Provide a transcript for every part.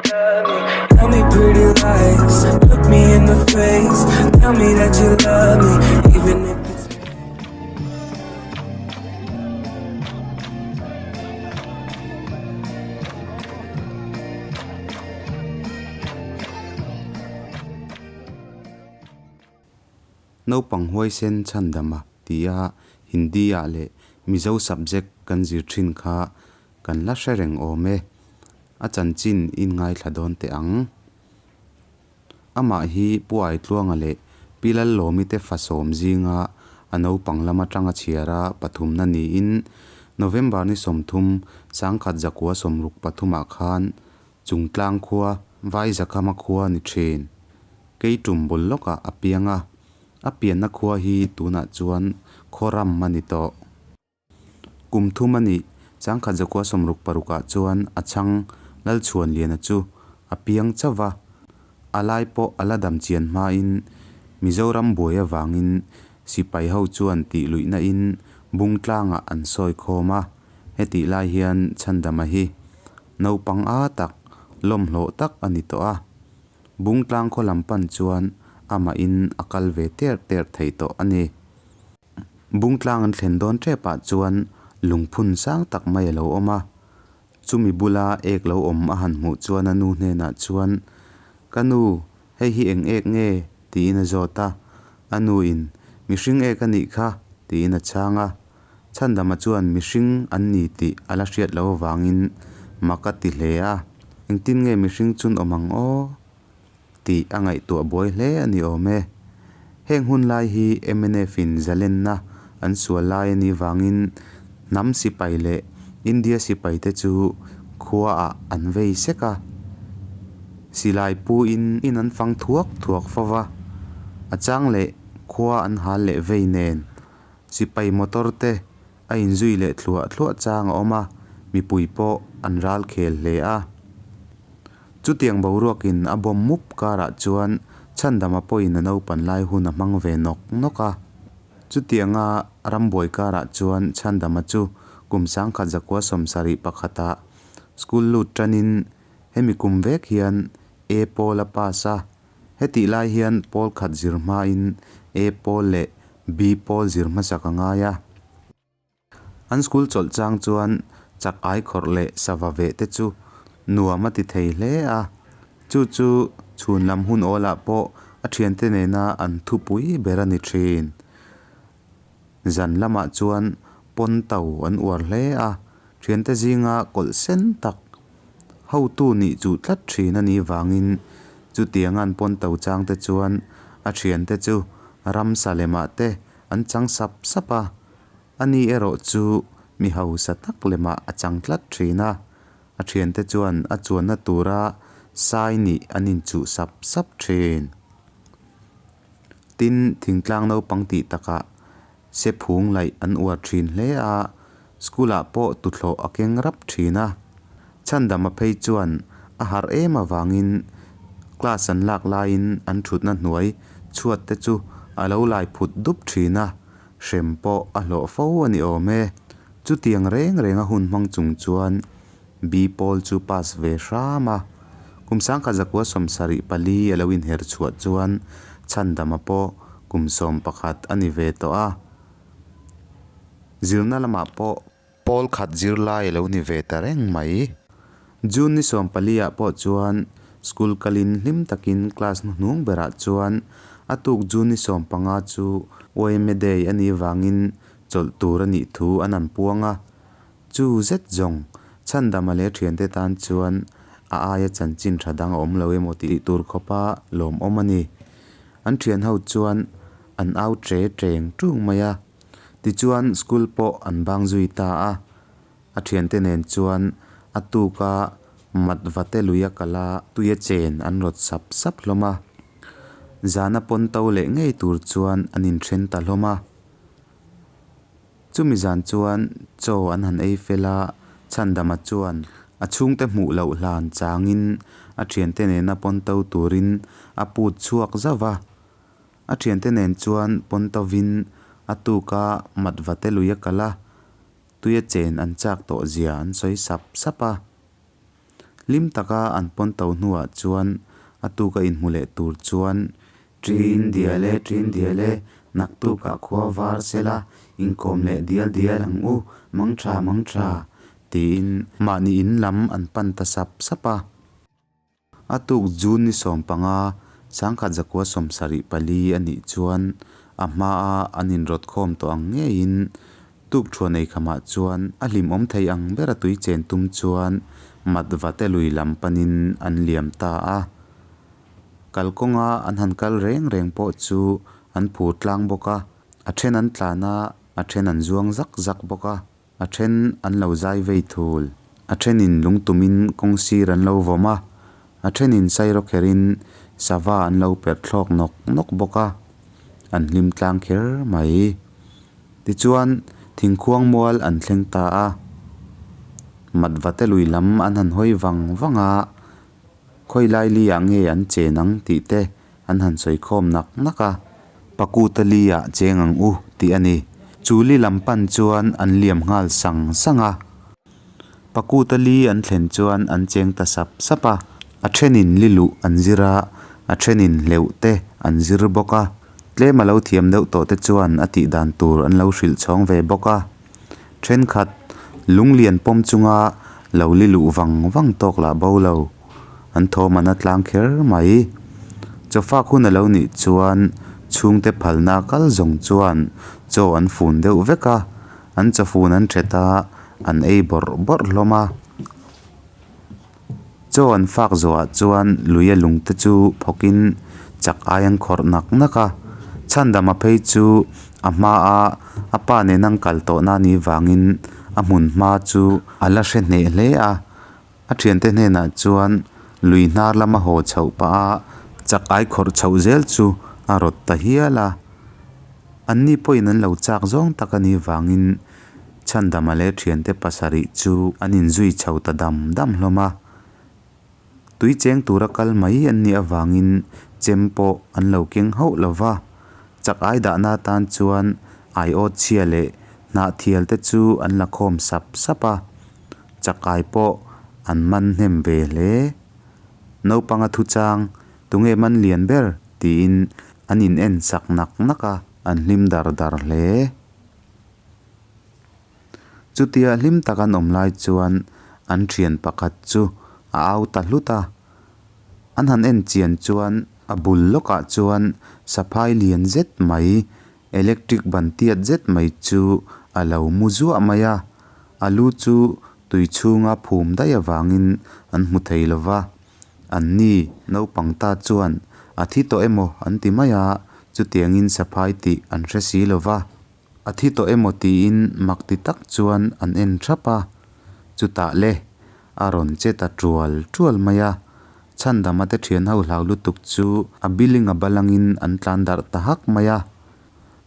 Tell me pretty lies, look me in the face. Tell me that you love me, even if it's Naupang huaisen chhandama tia Hindi-ah leh Mizo subject kan zir thin kha kan la hre reng awm e. A chanchin in ngaithla dawn teh ang. Amah hi Pu Aitluanga leh Pi Lallawmi te fa sawm zinga a naupang lam atanga chhiara pathumna niin November ni 30, 1963 ah khan Chungtlang khua Vaizakhama khua ni thin. Kei tum bul lawkah a piang a, a pianna khua hi tunah chuan khaw ram a ni tawh. Kum thum a nih, 1966 ah chuan a chhang Lalchhuanliana chu a piang chauh va, a lai pawh a la dam chian hmain Mizoram buai avangin sipai ho chuan tih luihna in Bungtlangah an sawi khawm a, hetih lai hian Chhandama hi naupang a tak, lawmhlawh tak a ni tawh a. Bungtlang khaw lam pan chuan amahin a kal ve ter ter thei tawh a ni. Bungtlang an thlen dawn tepah chuan lungphun sang tak mai a lo awm a. Chumi bula ek lo awm a han hmuh chuan a nu hnenah chuan, Ka nu, hei hi eng ek nge? tiin a zawt a. A nuin, Mihring ek a nih kha, tiin a chhang a. Chhandama chuan mihring an ni tih a la hriat loh avangin mak a ti hle a, engtin nge mihring chun awm ang aw? tih a ngaihtuah buai hle a ni awm e. Heng hun lai hi mnf in zalenna an sual lai a nih vangin hnam sipai leh India sipai te chu khuaah an vei sek a, silai pu in in an fang thuak thuak fo va, a chang leh khua an hal leh vei nen. Sipai motor te a inzui leh thluah thluah chang a awm a, mipui pawh an ral khel hle a. Chutiang boruakin a bawm mup karah chuan Chhandama pawhin a naupan lai hun a hmang ve nawk nawk a. Chutianga rambuai karah chuan Chhandama chu kum 1971 ah school lut tanin hemi kum vek hian A pawl a pass a, Hetih lai hian pawl khat zir hmain A pawl leh B pawl zir hmasak a ngai a. An school chawlh chang chuan chak ai khawrh leh sava veh te chu nuam a ti thei hle a. Chu chu chhun lam hun awlah pawh a thiante nena an thupui ber a ni thin. Zan lamah chuan pawn to an uar hle a, thiante zinga kawlh sen tak hotu nih chuh tlat thin a nih vangin chutiang an pawn to chang te chuan a thiante chu ramsa lemah te an chang sap sap a, ani erawh chu mi hausa tak lemah a chang tlat thin a, a thiante chuan a chuanna tura sai nih an inchuh sap sap thin. Tin, thingtlang naupang tih takah se phung laih an uar thin hle a, school ah pawh tuthlawh a keng rap thin a. Chhandama phei chuan a harh em avangin class an lak laiin an thutna hnuai chhuat te chu a lo lai phut dup thin a, hrem pawh a hlawh fo a ni awm e. Chutiang reng reng a hun hmang chung chuan B pawl chu pass ve hram a, kum 1974 a lo inher chhuah chuan Chhandama pawh kum 11 a ni ve tawh a. Zirna lamah pawh pawl khat zirlai a lo ni ve ta reng mai. June ni 14 ah pawh chuan school kalin hlim takin class hnuhnung berah chuan a tuk June ni 15 chu YMA Day a nih vangin chawlh tur a nih thu an an puang a. Chu zet zawng, Chhandama leh thiante tan chuan a aia chanchin tha dang a awm lo emaw tih tur khawpa lawmawm a ni. An thian ho chuan an au tre treng tung mai a. Tichuan school pawh an bang zui ta a. A thiante nen chuan a tuka mat vate luia kala tuia chen an rawt sap sap hlawm a. Zana pawn to leh ngei tur chuan an inthen ta hlawm a. Chumi zan chuan chaw an han ei fel a, Chhandama chuan a chhungte hmuh loh hlan changin a thiante nena pawn to turin a put chhuak zauh va. A thiante nen chuan pawn tovin a tuka mat vate lui a kal a, tuia chen an chak tawh zia an sawi sap sap a. Hlim taka an pawn to hnuah chuan a tuka inhmu leh tur chuan Ṭin dial e, ṭin dial e, naktukah khua var sela inkawm leh dial dial ang u, mang ṭha, mang ṭha, tiin mahni in lam an pan ta sap sap a. A tuk June ni 15, 1974 a nih chuan a hmaa an inrawt khawm tawh ang ngeiin tuk thuan ei khamah chuan a hlimawm thei ang bera tui chen tum chuan Matvate lui lam panin an liam ta a. Kalkawnga an han kal reng reng pawh chu an phur tlang bawk a, a then an tlan a, a then an zuang zak zak bawk a. A then an lo zai vei thul. A thenin lungtumin kawng sir an lo vawm a, a thenin sairawkherin sava an lo perh thlawk nawk nawk bawk a, an hlim tlang kher mai. Tichuan, thingkhuang mual an thleng ta a, Matvate lui lam an han hawi vang vang a, Khawi lai li ah nge an chen ang tih te an han sawi khawm nak nak a, Pakuta li ah cheng ang u tih a ni. Chu li lam pan chuan an liam nghal sang sang a. Pakuta li an thlen chuan an cheng ta sap sap a, a thenin li luh an zir a, a thenin hleuh te an zir bawk a. Tlem a lo thiam deuh tawh te chuan a tih dan tur an lo hrilh chhawng ve bawk a. Thenkhat, lunglian pawm chunga lo li luh vang vang tawk lah bo lo. An thawm an a tlang kher mai. Chawfak hun a lo nih chuan chhungte phalna kal zawng chuan chaw an fun deuh vek a, an chawfun an thet a, an ei bawrh bawrh hlawm a. Chaw an fak zawhah chuan luia lungte chu phawkin chak ai an khawrh nak nak a, Chhandama phei chu a hmaa a pa nen an kal tawhna ni vangin a hmun hma chu a la hre hneh hle a, a thiante hnenah chuan lui hnar lama haw chhoh pah a chak ai khawrh chhoh zel chu a rawt ta hial a, anni pawhin an lo chak zawng tak a nih vangin Chhandama leh thiante pasarih chu an inzui chho ta dam dam hlawm a. Tui cheng tura kal mai an nih avangin chem pawh an lo keng hauh lo va. Chak ai dahna atan chuan aiawt chhia leh hnahthial te chu an la khawm sap sap a. Chak ai pawh an man hnem ve hle. Naupanga thuchang, Tunge man lian ber? tiin an in en sak nak nak a, an hlim dar dar hle. Chutia hlim tak an awm lai chuan an thian pakhat chu a au ta hlut a, an han en chian chuan a bul lawkah chuan saphai lian zet mai electric ban tiat zet mai chu a lo mu zuah mai a, a lu chu tui chhunga phum daih avangin an hmu thei lo va. Anni naupang ta chuan a thi tawh emaw an ti mai a, chutiangin saphai tih an hre si lo va. A thi tawh emaw tiin mak ti tak chuan an en thap a, chutah le a rawn che ta tual tual mai a. Chhandama te thian ho hlau lutuk chu a biling a balangin an tlan darh ta hak mai a.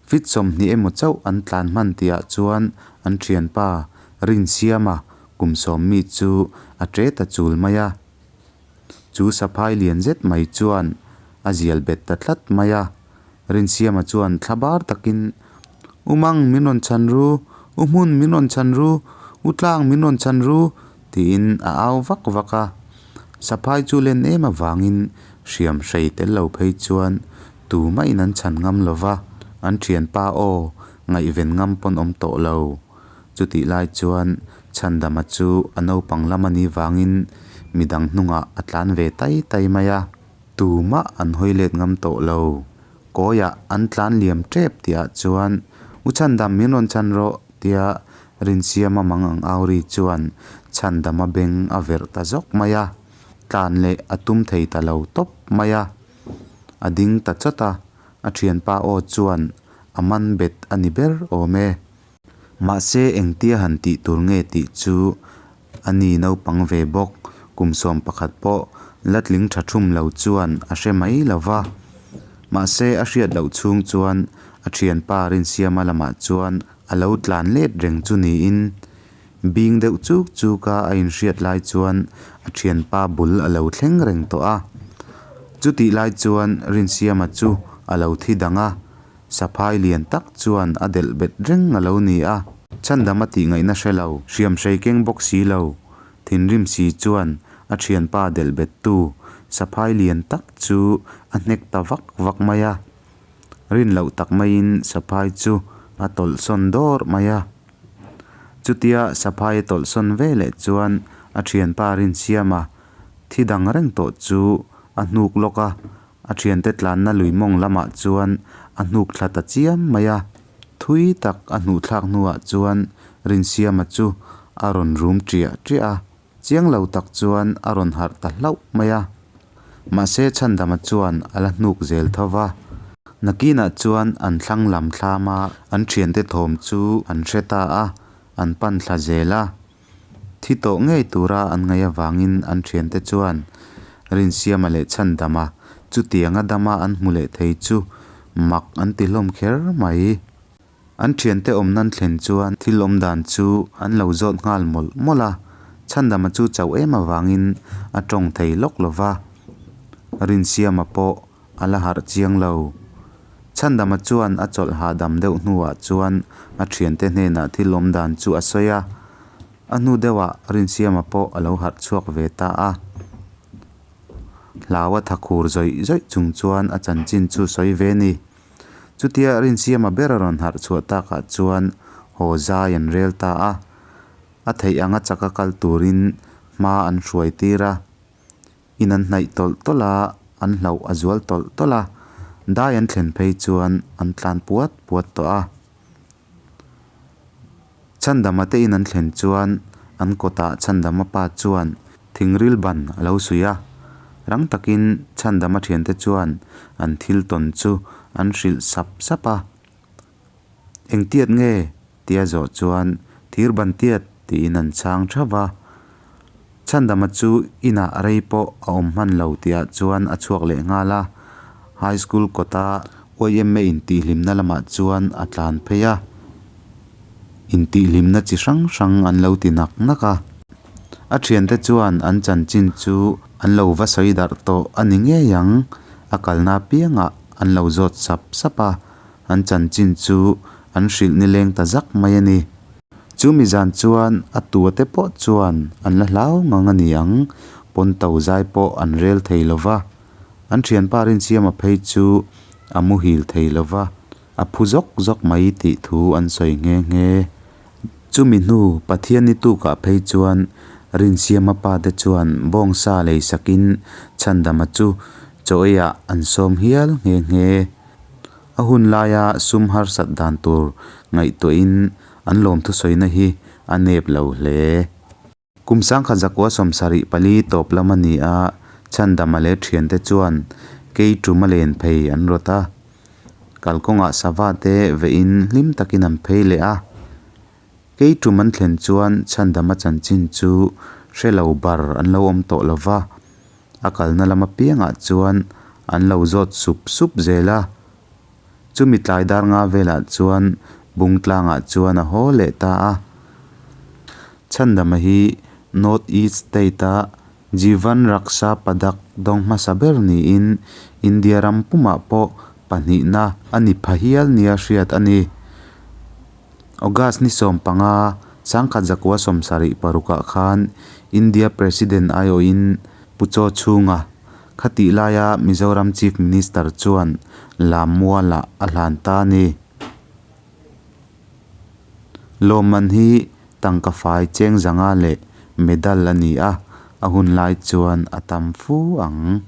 Fit 20 emaw chauh an tlan hman tihah chuan an thianpa Rinsiama kum sawm mi chu a ṭe ta chul mai a. Chu saphai lian zet mai chuan a zial bet ta tlat mai a. Rinsiama chuan thla bar takin, U Mang min rawn chhan ru, U Hmun min rawn chhan ru, U Tlang min rawn chhan ru, tiin a au vak vak a. Saphai chu len em avangin hriam hrei tel lo phei chuan tumahin an chhan ngam lo va, an thianpa aw ngaihven ngam pawn awm tawh lo. Chutih lai chuan Chhandama chu a naupang lam a nih vangin midang hnungah a tlan ve tai tai mai a, tumah an hawi let ngam tawh lo. Kawiah an tlan liam tep tihah chuan, U Chhandam min rawn chhan rawh tia Rinsiama mang ang au ri chuan Chhandama beng a verh ta zawk mai a, tlan leh a tum thei ta lo tawp mai a. A ding ta chawt a, a thianpa aw chuan a man bet a ni ber awm e. Mahse engtia han tih tur nge tih chu a ni naupang ve bawk, kum 11 pawh la tling tha thum lo chuan a hre mai lo va. Mahse a hriat loh chhung chuan a thianpa Rinsiama lamah chuan a lo tlan let reng chu niin bing deuh chuk chuk a a inhriat lai chuan a thianpa bul a lo thleng reng tawh a. Chutih lai chuan Rinsiama chu a lo thi dang a. Saphai lian tak chuan a delh bet reng a lo ni a. Chhandam a tih ngaihna hre lo, hriam hrei keng bawk si lo, thinrim si chuan a thianpa delh bettu saphai lian tak chu a hnek ta vak vak mai a. Rin loh tak maiin saphai chu a tawlh sawn dawr mai a. Chutia saphai a tawlh sawn ve leh chuan a thianpa Rinsiama thi dang reng tawh chu a hnuk lawk a, a thiante tlanna lui mawng lamah chuan a hnuk thla ta chiam mai a. Thui tak a hnuh thlak hnuah chuan Rinsiama chu a rawn rum ṭiah ṭiah a. Chiang lo tak chuan a rawn harh ta hlauh mai a. Mahse Chhandama chuan a la hnuk zel tho va. Nakinah chuan an thlang lam thlam a, an thiante thawm chu an hre ta a, an pan thla zel a. Thi tawh ngei tura an ngaih avangin an thiante chuan Rinsiama leh Chhandama chutianga dama an hmu leh thei chu mak an ti hlawm kher mai. An thiante awm nan thlen chuan thil awm dan chu an lo zawt nghal mawlh mawlh a, Chhandama chu chauh em avangin a tawng thei lawk lo va, Rinsiama pawh a la harh chiang lo. Chhandama chuan a chawlh hahdam deuh hnuah chuan a thiante hnenah thil awm dan chu a sawi a, a hnu deuhah Rinsiama pawh a lo harh chhuak ve ta a. Hlau a tha khur zawih zawih chung chuan a chanchin chu sawi ve ni. Chutia Rinsiama ber a rawn harh chhuah takah chuan haw zai an rel ta a, a theih anga chaka kal turin hma an hruai tir a, in an hnaih tawlh tawlh a, an hlauh a zual tawlh tawlh a, dai an thlen phei chuan an tlan puat puat tawh a. Chhandama te in an thlen chuan an kawtah Chhandama pa chuan thingril ban a lo suih a, rang takin Chhandama thiante chuan an thil tawn chu an hrilh sap sap a. Engtiat nge? tia zawh chuan thir ban tiat tiin an chhang thap a. Chhandama chu inah rei pawh a awm hman lo tihah chuan a chhuak leh nghal a, High School kawta yma intihhlimna lamah chuan a tlan phei a, intihhlimna chi hrang hrang an lo ti nak nak a. A thiante chuan an chanchin chu an lo va sawi darh tawh a ni ngei ang, a kalna apiangah an lo zawt sap sap a, an chanchin chu an hrilh nileng ta zak mai a ni. Chu mi zan chuan a tua te pawh chuan an la hlau ngang a ni ang, pawn to zai pawh an rel thei lo va. An thianpa Rinsiama phei chu a muhil thei lo va, a phu zawk zawk mai tih thu an sawi nghe nghe. Chu mi hnu Pathian ni tukah phei chuan Rinsiama pa te chuan bawngsa lei sakin Chhandama chu chaw eiah an sawm hial nghe nghe. A hun laia sum harsat dan tur ngaihtuahin an lawmthusawina hi a nep lo hle. Kum sangkhat zakua 74 tawp lam a ni a, Chhandama leh thiante chuan kei tum a len phei an rawt a. Kalkawngah sava te vehin hlim takin an phei leh a. Kei tum an thlen chuan Chhandama chanchin chu hre lo bar an lo awm tawh lo va. A kalna lam apiangah chuan an lo zawt sup sup zel a. Chumi tlai dar nga velah chuan bung tlangah chuan a haw leh ta a. Chhandama hi North East State-a Jeevan Raksha Padak dawng hmasa ber niin India ram pumah pawh pahnihna a ni pha hial nia hriat a ni. August ni 15, 1976 khan India President aiawhin Pu Chaw Chhunga khatih laia Mizoram Chief Minister chuan Lammualah a hlan ta a ni. Lawmman hi tangka fai cheng zanga leh medal a ni a, a hun lai chuan a tam fu ang.